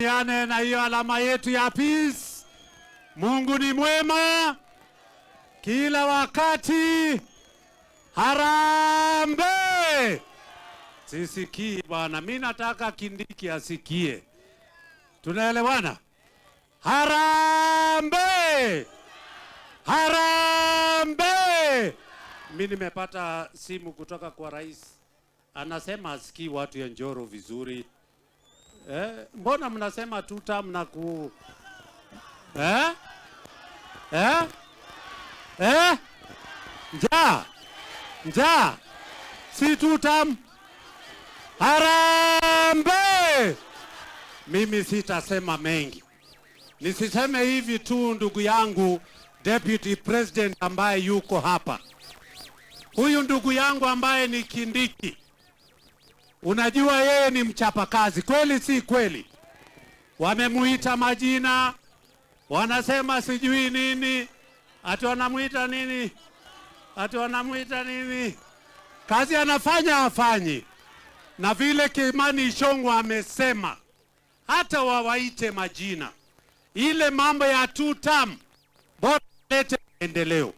Yane na hiyo alama yetu ya peace. Mungu ni mwema kila wakati. Harambee! Sisikii bwana, mi nataka Kindiki asikie. Tunaelewana? Harambee! Harambee! Mi nimepata simu kutoka kwa rais, anasema asikii watu ya Njoro vizuri. Eh, mbona mnasema tutam na ku eh? Eh? Eh? Njaa, njaa, si tutam. Harambee! Mimi sitasema mengi, nisiseme hivi tu, ndugu yangu Deputy President ambaye yuko hapa, huyu ndugu yangu ambaye ni Kindiki, unajua yeye ni mchapakazi, kweli si kweli? Wamemuita majina, wanasema sijui nini, ati wanamuita nini, ati wanamuita nini? Kazi anafanya hafanyi? Na vile Kimani Ichung'wah amesema, hata wawaite majina, ile mambo ya two term, bora walete maendeleo,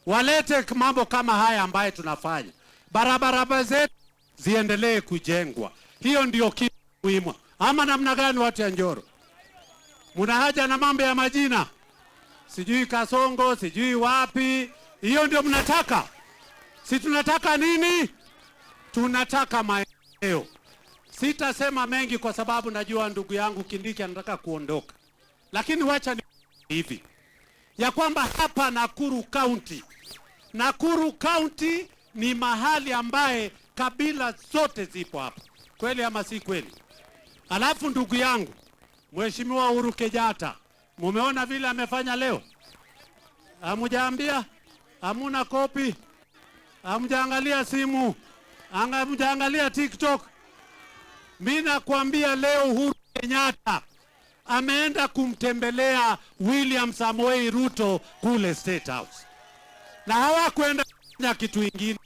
walete mambo kama haya ambayo tunafanya, barabara zetu ziendelee kujengwa. Hiyo ndio kitu muhimu. Ama namna gani, watu ya Njoro? Muna haja na mambo ya majina, sijui Kasongo, sijui wapi. Hiyo ndio mnataka? Si tunataka nini? Tunataka maendeleo. Sitasema mengi kwa sababu najua ndugu yangu Kindiki anataka kuondoka, lakini wacha ni hivi ya kwamba hapa Nakuru County, Nakuru County ni mahali ambaye kabila zote zipo hapa, kweli ama si kweli? Alafu ndugu yangu Mheshimiwa Uhuru Kenyatta, mumeona vile amefanya leo? Hamujaambia? Hamuna copy? Hamjaangalia simu? Hamjaangalia TikTok? Mimi nakwambia leo Uhuru Kenyatta ameenda kumtembelea William Samoei Ruto kule State House, na hawakwenda kufanya kitu ingine,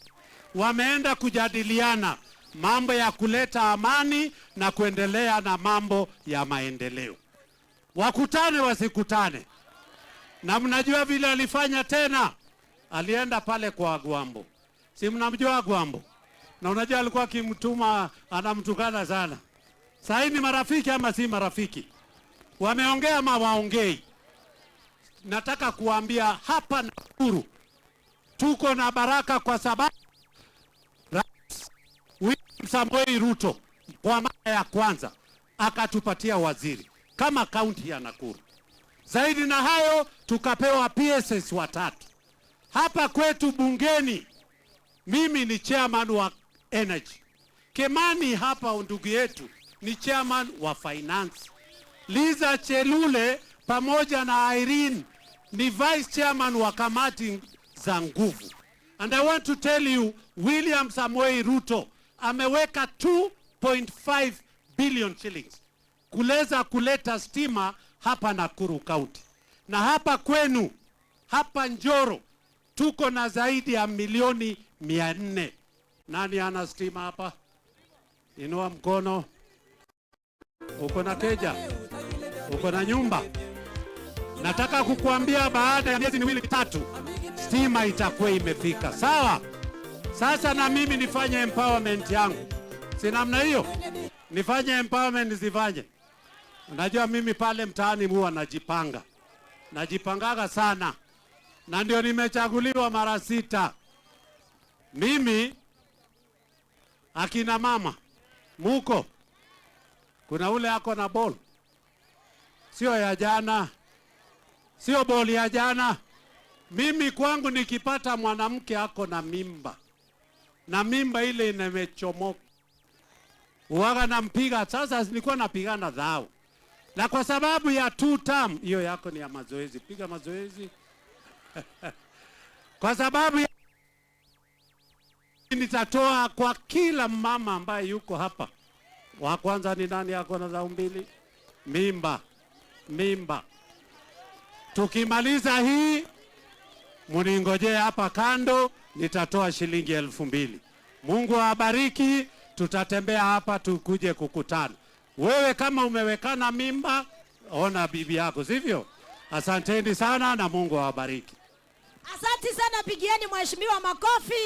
wameenda kujadiliana mambo ya kuleta amani na kuendelea na mambo ya maendeleo. Wakutane wasikutane? Na mnajua vile alifanya tena, alienda pale kwa Agwambo, si mnamjua Agwambo? Na unajua alikuwa akimtuma, anamtukana sana. Sasa ni marafiki ama si marafiki? Wameongea ama waongei? Nataka kuambia hapa Nakuru tuko na baraka kwa sababu Rais William Samoei Ruto kwa mara ya kwanza akatupatia waziri kama kaunti ya Nakuru. Zaidi na hayo, tukapewa PSS watatu hapa kwetu bungeni. Mimi ni chairman wa energy, Kimani hapa ndugu yetu ni chairman wa finance, Liza Chelule pamoja na Irene ni vice chairman wa kamati za nguvu. And I want to tell you, William Samoei Ruto ameweka 2.5 billion shillings kuleza kuleta stima hapa Nakuru County. Na hapa kwenu hapa Njoro tuko na zaidi ya milioni 400. Nani ana stima hapa? Inua mkono. Uko na keja? Uko na nyumba? Nataka kukuambia baada ya miezi miwili mitatu stima itakuwa imefika. Sawa? Sasa na mimi nifanye empowerment yangu, si namna hiyo? Nifanye empowerment, nisifanye? Unajua mimi pale mtaani huwa najipanga, najipangaga sana, na ndio nimechaguliwa mara sita. Mimi akina mama muko, kuna ule ako na ball, sio ya jana, sio ball ya jana. Mimi kwangu nikipata mwanamke ako na mimba na mimba ile imechomoka, uwaga nampiga. Sasa nilikuwa napigana dhao, na kwa sababu ya two term, hiyo yako ni ya mazoezi, piga mazoezi kwa sababu ya nitatoa kwa kila mama ambaye yuko hapa. Wa kwanza ni nani ako na dhao mbili? Mimba, mimba. Tukimaliza hii muningojee hapa kando, nitatoa shilingi 2,000. Mungu awabariki. Tutatembea hapa tukuje kukutana. Wewe kama umewekana mimba, ona bibi yako, sivyo? Asanteni sana na Mungu awabariki. Asante sana, pigieni mheshimiwa makofi.